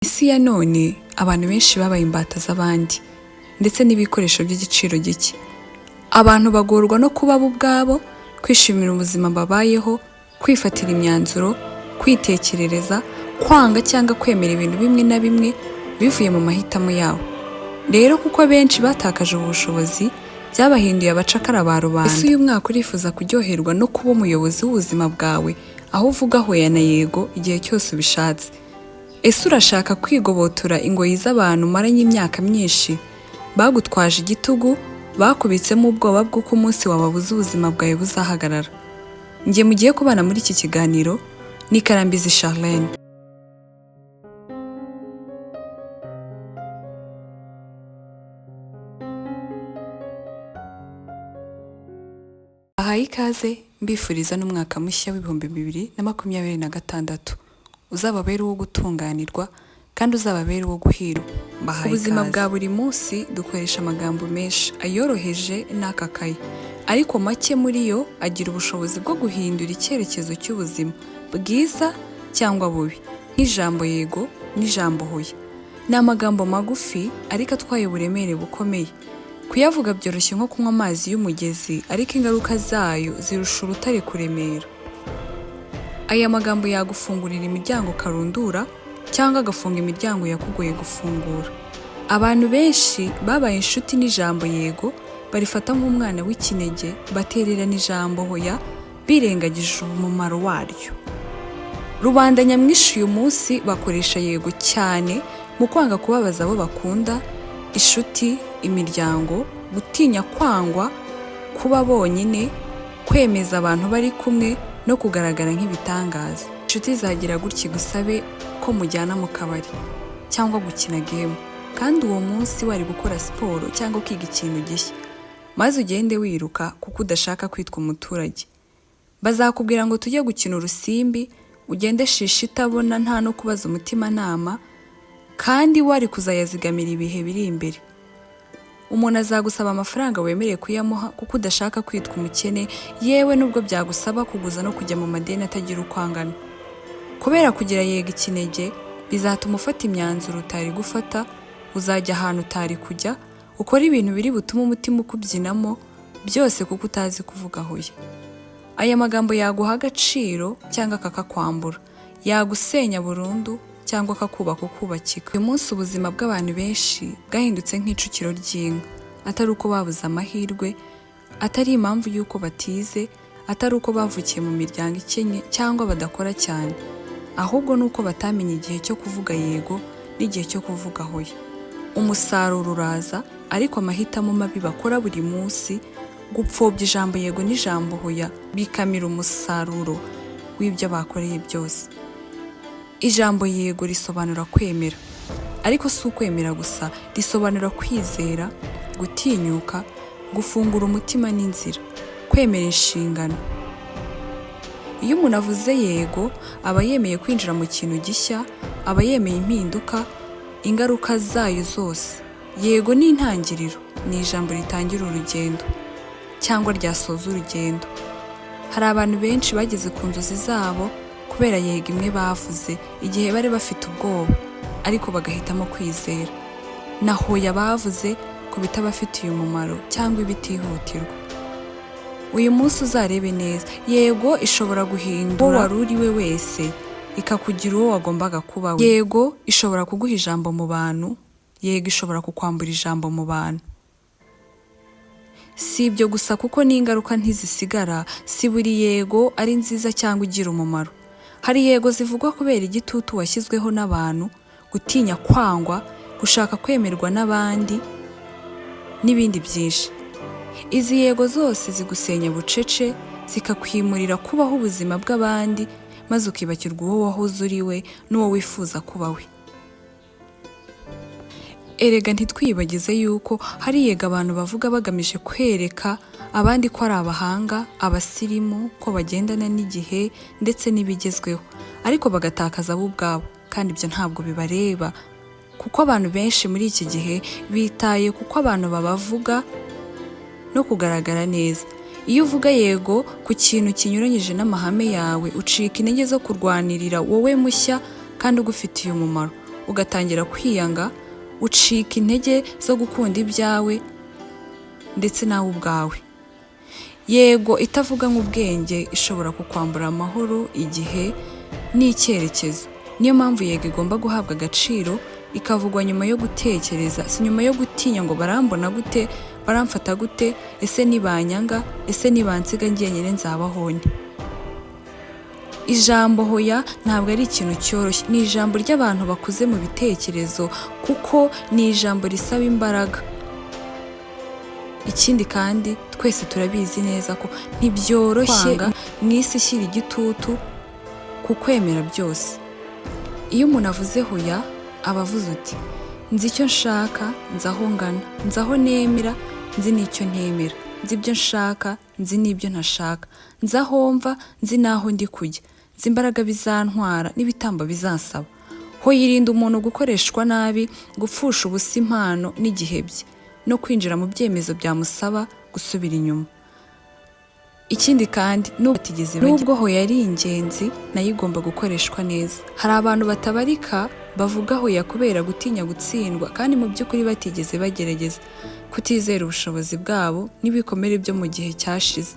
Isi ya none abantu benshi babaye imbata z'abandi ndetse n'ibikoresho by'igiciro gike. Abantu bagorwa no kuba bo ubwabo, kwishimira ubuzima babayeho, kwifatira imyanzuro, kwitekerereza, kwanga cyangwa kwemera ibintu bimwe na bimwe bivuye mu mahitamo yabo. Rero kuko abenshi batakaje ubu bushobozi, byabahinduye abacakara ba rubanda. Ese uyu mwaka urifuza kuryoherwa no kuba umuyobozi w'ubuzima bwawe, aho uvuga hoya na yego igihe cyose ubishatse? Ese urashaka kwigobotora ingoyi z'abantu umaranye imyaka myinshi, bagutwaje igitugu, bakubitsemo ubwoba bw'uko umunsi wababuze ubuzima bwawe buzahagarara? Njye mugiye kubana muri iki kiganiro ni Karambizi Charlene. Bahaye ikaze mbifuriza n'umwaka mushya w'2026 uzababere uwo gutunganirwa kandi uzababere uwo guhirwa. Mbahaye Ubuzima ikaze. bwa buri munsi dukoresha amagambo menshi ayoroheje n'akakaye, ariko make muri yo agira ubushobozi bwo guhindura icyerekezo cy'ubuzima bwiza cyangwa bubi, nk'ijambo yego n'ijambo hoya. Ni amagambo magufi ariko atwaye uburemere bukomeye. Kuyavuga byoroshye nko kunywa amazi y'umugezi, ariko ingaruka zayo zirusha urutare kuremera. Aya magambo yagufungurira imiryango karundura cyangwa agafunga imiryango yakugoye gufungura. Abantu benshi babaye inshuti n'ijambo yego barifata nk'umwana w'ikinege, batererana ijambo hoya birengagije umumaro waryo. Rubanda nyamwinshi uyu munsi bakoresha yego cyane mu kwanga kubabaza abo bakunda, inshuti, imiryango, gutinya kwangwa, kuba bonyine, kwemeza abantu bari kumwe no kugaragara nk'ibitangaza. Inshuti zagira gutya igusabe ko mujyana mu kabari cyangwa gukina game, kandi uwo munsi wari gukora siporo cyangwa ukiga ikintu gishya, maze ugende wiruka kuko udashaka kwitwa umuturage. Bazakubwira ngo tujye gukina urusimbi, ugende shisha itabona nta no kubaza umutimanama, kandi wari kuzayazigamira ibihe biri imbere. Umuntu azagusaba amafaranga wemereye kuyamuha kuko udashaka kwitwa umukene, yewe nubwo byagusaba kuguza no kujya mu madeni atagira uko angana. Kubera kugira yego ikinege, bizatuma ufata imyanzuro utari gufata, uzajya ahantu utari kujya, ukore ibintu biri butume umutima ukubyinamo, byose kuko utazi kuvuga hoya. Aya magambo yaguha agaciro cyangwa akakakwambura, yagusenya burundu cyangwa akakubaka ukubakika. Uyu munsi ubuzima bw'abantu benshi bwahindutse nk'icukiro ry'inka, atari uko babuze amahirwe, atari impamvu y'uko batize, atari uko bavukiye mu miryango ikennye cyangwa badakora cyane, ahubwo ni uko batamenye igihe cyo kuvuga yego n'igihe cyo kuvuga hoya. Umusaruro uraza, ariko amahitamo mabi bakora buri munsi, gupfobya ijambo yego n'ijambo hoya, bikamira umusaruro w'ibyo bakoreye byose. Ijambo yego risobanura kwemera, ariko si ukwemera gusa, risobanura kwizera, gutinyuka, gufungura umutima n'inzira, kwemera inshingano. Iyo umuntu avuze yego, aba yemeye kwinjira mu kintu gishya, aba yemeye impinduka, ingaruka zayo zose. Yego ni intangiriro, ni ijambo ritangira urugendo cyangwa ryasoza urugendo. Hari abantu benshi bageze ku nzozi zabo kubera yego imwe bavuze igihe bari bafite ubwoba, ariko bagahitamo kwizera. Na hoya bavuze ku bitabafitiye umumaro cyangwa ibitihutirwa. Uyu munsi uzarebe neza, yego ishobora guhindura uwo wari uri we wese, ikakugira uwo wagombaga kuba we. Yego ishobora kuguha ijambo mu bantu, yego ishobora kukwambura ijambo mu bantu. Si ibyo gusa kuko n'ingaruka ntizisigara, si buri yego ari nziza cyangwa igira umumaro. Hari yego zivugwa kubera igitutu washyizweho n'abantu, gutinya kwangwa, gushaka kwemerwa n'abandi n'ibindi byinshi. Izi yego zose zigusenya bucece, zikakwimurira kubaho ubuzima bw'abandi, maze ukibagirwa uwo wahoze uri we n'uwo wifuza kuba we. Erega ntitwiyibagize yuko hari yego abantu bavuga bagamije kwereka abandi ko ari abahanga, abasirimu, ko bagendana n'igihe ndetse n'ibigezweho, ariko bagatakaza bo ubwabo, kandi ibyo ntabwo bibareba, kuko abantu benshi muri iki gihe bitaye kuko abantu babavuga no kugaragara neza. Iyo uvuga yego ku kintu kinyuranyije n'amahame yawe, ucika intege zo kurwanirira wowe mushya kandi ugufitiye umumaro. Ugatangira kwiyanga, ucika intege zo gukunda ibyawe ndetse nawe ubwawe. Yego itavuganywe ubwenge ishobora kukwambura amahoro, igihe n'icyerekezo. Niyo mpamvu yego igomba guhabwa agaciro, ikavugwa nyuma yo gutekereza, si nyuma yo gutinya ngo barambona gute, baramfata gute, ese nibanyanga, ese nibansiga njyenyine nzabaho nte? Ijambo hoya ntabwo ari ikintu cyoroshye, ni ijambo ry'abantu bakuze mu bitekerezo kuko ni ijambo risaba imbaraga. Ikindi kandi twese turabizi neza ko ntibyoroshye mu isi ishyira igitutu ku kwemera byose. Iyo umuntu avuze hoya aba avuze uti nzi icyo nshaka, nzi aho ngana, nzi aho nemera, nzi n'icyo ntemera, nzi ibyo nshaka, nzi n'ibyo ntashaka, nzi aho mva, nzi n'aho ndi kujya, nzi imbaraga bizantwara n'ibitambo bizansaba. Hoya irinda umuntu gukoreshwa nabi, gupfusha ubusa impano n'igihe bye, no kwinjira mu byemezo byamusaba gusubira inyuma. Ikindi kandi nubwo hoya ari ingenzi, nayo igomba gukoreshwa neza. Hari abantu batabarika bavuga hoya kubera gutinya gutsindwa kandi mu by'ukuri batigeze bagerageza, kutizera ubushobozi bwabo n'ibikomere byo mu gihe cyashize.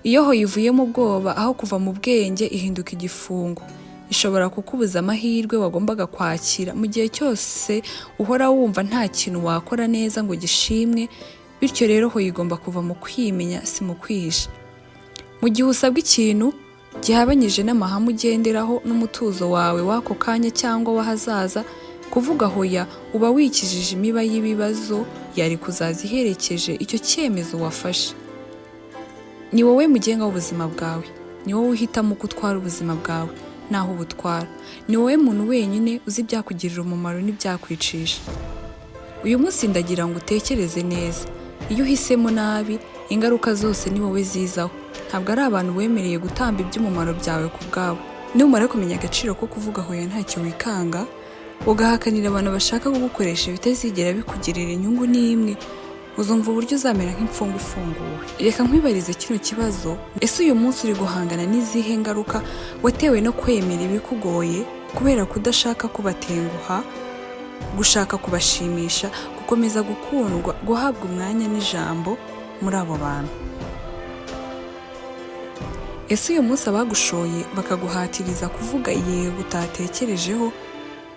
Iyo hoya ivuye mu bwoba aho kuva mu bwenge ihinduka igifungo. Ishobora kukubuza amahirwe wagombaga kwakira mu gihe cyose uhora wumva nta kintu wakora neza ngo gishimwe, bityo rero hoya igomba kuva mu kwimenya si mu kwihisha. Mu gihe usabwa ikintu gihabanyije n'amahame ugenderaho n'umutuzo wawe w'ako kanya cyangwa w'ahazaza, kuvuga hoya uba wikijije imiba y'ibibazo yari kuzaza iherekeje icyo cyemezo wafashe. Ni wowe mugenga w'ubuzima bwawe, ni wowe uhitamo uko utwara ubuzima bwawe n'aho ubutwara. Ni wowe muntu wenyine uzi ibyakugirira umumaro n'ibyakwicisha. Uyu munsi ndagira ngo utekereze neza. Iyo uhisemo nabi, ingaruka zose ni wowe zizaho. Ntabwo ari abantu wemereye gutamba iby'umumaro byawe ku bwabo. Numara kumenya agaciro ko kuvuga hoya ntacyo wikanga, ugahakanira abantu bashaka kugukoresha ibitazigera bikugirira inyungu n'imwe, uzumva uburyo uzamera nk'imfungwa ifunguwe. Reka nkwibarize kino kibazo, ese uyu munsi uri guhangana n'izihe ngaruka watewe no kwemera ibikugoye kubera kudashaka kubatenguha, gushaka kubashimisha, gukomeza gukundwa, guhabwa umwanya n'ijambo muri abo bantu? Ese uyu munsi abagushoye bakaguhatiriza kuvuga yego utatekerejeho,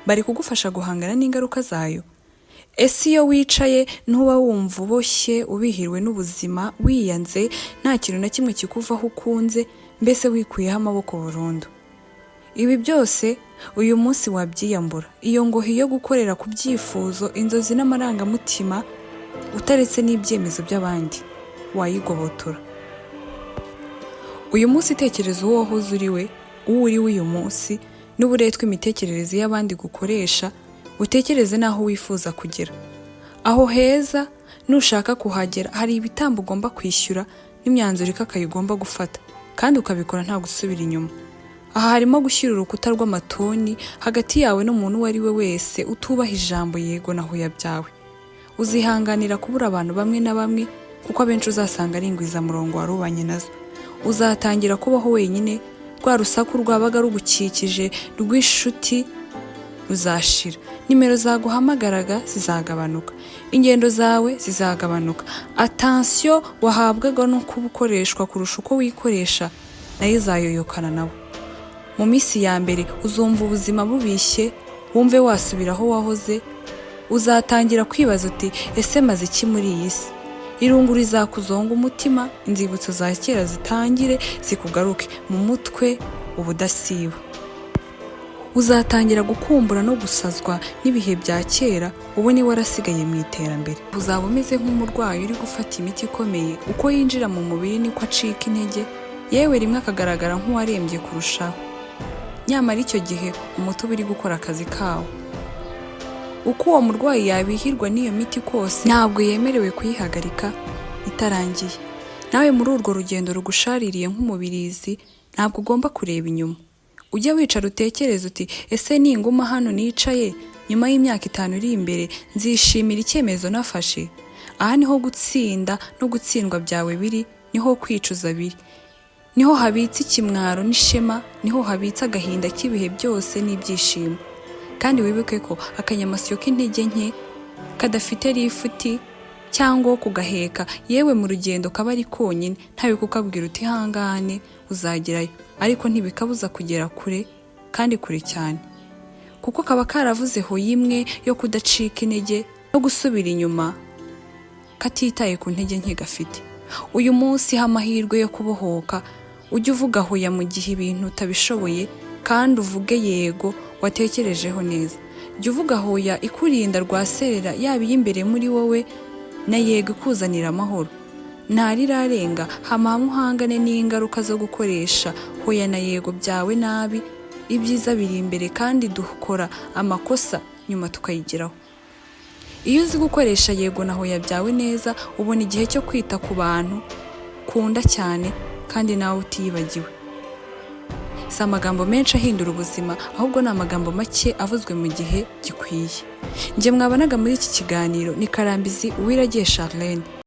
bari kugufasha guhangana n'ingaruka zayo? Ese iyo wicaye ntuba wumva uboshye, ubihiriwe n'ubuzima, wiyanze, nta kintu na kimwe kikuvaho ukunze, mbese wikuyeho amaboko burundu? Ibi byose uyu munsi wabyiyambura. Iyo ngohi yo gukorera ku byifuzo, inzozi n'amarangamutima, utaretse n'ibyemezo by'abandi, wayigobotora. Uyu munsi tekereza uwo wahoze uri we, uwo uri we uyu munsi, n'uburetwa imitekerereze y'abandi gukoresha, utekereze n'aho wifuza kugera. Aho heza, nushaka kuhagera hari ibitambo ugomba kwishyura n'imyanzuro ikakaye ugomba gufata, kandi ukabikora nta gusubira inyuma. Aha harimo gushyira urukuta rw'amatoni hagati yawe n'umuntu uwo ari we wese utubaha ijambo yego na hoya byawe. Uzihanganira kubura abantu bamwe na bamwe kuko abenshi uzasanga ari ingwizamurongo wari ubanye nazo. Uzatangira kubaho wenyine, rwa rusaku rwabaga rugukikije rw'inshuti ruzashira. Nimero zaguhamagaraga zizagabanuka, ingendo zawe zizagabanuka, attention wahabwaga no kuba ukoreshwa kurusha uko wikoresha nayo izayoyokana nabo. Mu minsi ya mbere uzumva ubuzima bubishye, wumve wasubira aho wahoze, uzatangira kwibaza uti ese maze iki muri iyi si? Irungu rizakuzonga umutima, inzibutso za kera zitangire zikugaruke mu mutwe ubudasiba. Uzatangira gukumbura no gusazwa n'ibihe bya kera ubone warasigaye mu iterambere. Uzaba umeze nk'umurwayi uri gufata imiti ikomeye, uko yinjira mu mubiri niko acika intege, yewe rimwe akagaragara nk'uwarembye kurushaho. Nyamara icyo gihe umuti uba uri gukora akazi kawo. Uko uwo murwayi yabihirwa n'iyo miti kose, ntabwo yemerewe kuyihagarika itarangiye. Nawe muri urwo rugendo rugushaririye nk'umubirizi, ntabwo ugomba kureba inyuma. Ujye wicara utekereze uti ese ninguma hano nicaye, nyuma y'imyaka 5 iri imbere nzishimira icyemezo nafashe? Aha niho gutsinda no gutsindwa byawe biri, niho kwicuza biri. Niho habitse ikimwaro n'ishema, niho habitse agahinda k'ibihe byose n'ibyishimo. Kandi wibuke ko akanyamasyo k'intege nke kadafite lifuti cyangwa wo kugaheka, yewe mu rugendo kaba ari konyine, ntawe kukabwira uti ihangane uzagerayo, ariko ntibikabuza kugera kure kandi kure cyane, kuko kaba karavuze hoya imwe yo kudacika intege no gusubira inyuma, katitaye ku ntege nke gafite. Uyu munsi ha amahirwe yo kubohoka, ujye uvuga hoya mu gihe ibintu utabishoboye, kandi uvuge yego watekerejeho neza. Jya uvuga hoya ikurinda rwaserera, yaba iy'imbere muri wowe, na yego ikuzanira amahoro. Ntarirarenga, hama hamwe uhangane n'ingaruka zo gukoresha hoya na yego byawe nabi. Ibyiza biri imbere, kandi dukora amakosa nyuma tukayigeraho. Iyo uzi gukoresha yego na hoya byawe neza, ubona igihe cyo kwita ku bantu ukunda cyane, kandi nawe utiyibagiwe. Si amagambo menshi ahindura ubuzima, ahubwo ni amagambo make avuzwe mu gihe gikwiye. Njye mwabanaga muri iki kiganiro ni Karambizi Uwiragiye Charlene.